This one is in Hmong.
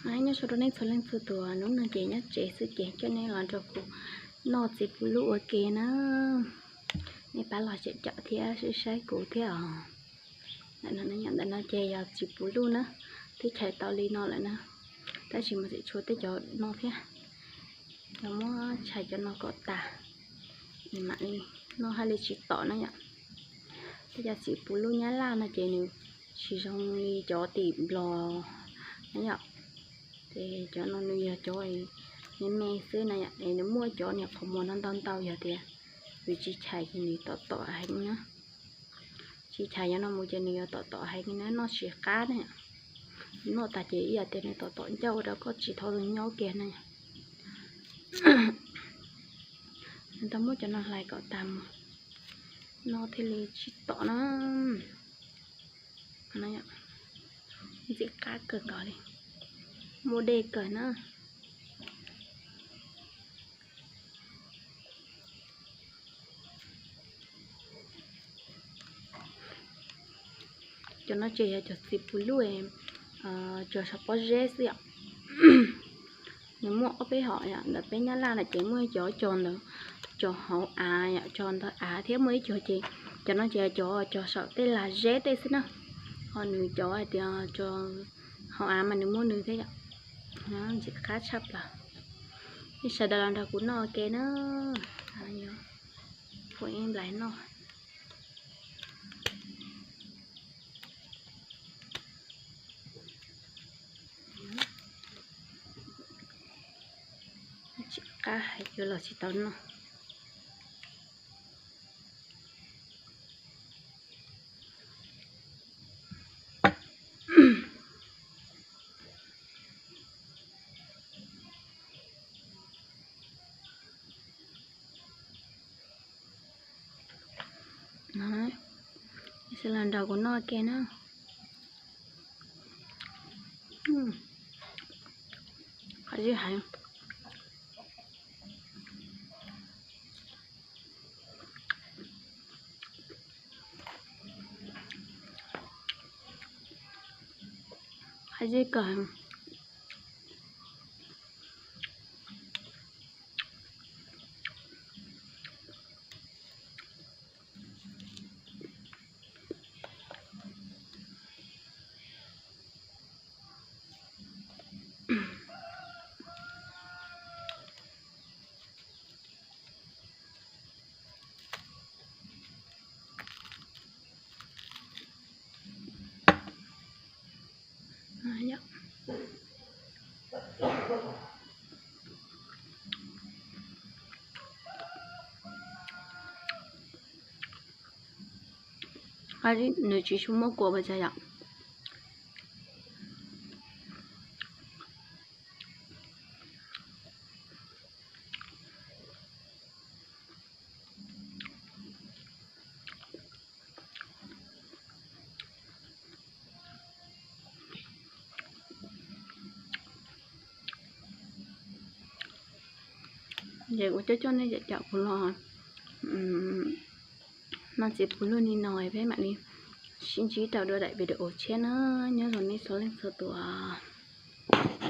Nyob zoo rau nej txhua leej txhua tus, hnub no ces nyob tsev xwb ces coj nej los nrog kuv noj txiv puv luj ua ke na. Nej pab los caum caum thiab saib saib kuv thiab os. Ntawm no ces yog txiv puv luj na, twb chais tau li no lawm na, tab sis mas tseem tshuav tej cov no thiab. Yog muab chais cov no kom tas, mam li noj haj li tsis tom na yom. Tej cov txiv puv luj nyab laj no ces nws tsis zoo li cov tim Nplog na yom. Ces cov no nws yog cov me me xwb na yom, es nws muaj cov niag qhov muag no ntau ntau, yog tias yus tsis chais ces nws tom tom heev na. Tsis chais cov no mus ces nws yuav tom tom heev na, noj tsis qab na. Noj tas ces ib yam tias nws tom tom ncauj ua rau koj tsis tau nyob kiag na. Nws tau muab cov no hlais kom tas mus, noj thiaj li tsis tom na. Ntxim qab kawg nkaus li, muaj dej kawg na. Cov no ces yog cov txiv puv luj cog saum pob zeb xwb yom. Nws muaj ob peb hom yom, ntawm peb Nyab Laj na ces muaj cov cog ntawd, cog hauv av yom, cog ntawm av thiab muaj ib cog ces cov no ces cov cog saum tej lag zeb tej xwb na. Ho nws cov hais tias cog hauv av mas nws muaj nws thiab yom. Ntxim qab tshaj plaws. Nej sawv daws los nrog kuv noj ua ke na. Phuam ib nplais noj. Tsis qab hais yuav los tsis tau noj. Sawv daws los nrog kuv noj ke na. Qab zib heev. Qab zib kawg. Nws tsis tshua muaj kua pas tsa yom. Ces ua coj coj nej caum caum kuv los noj txiv puv luj li no, peb mam li sib ntsib rau dua daim video tshiab na. Nyob zoo nej txhua leej txhua tus.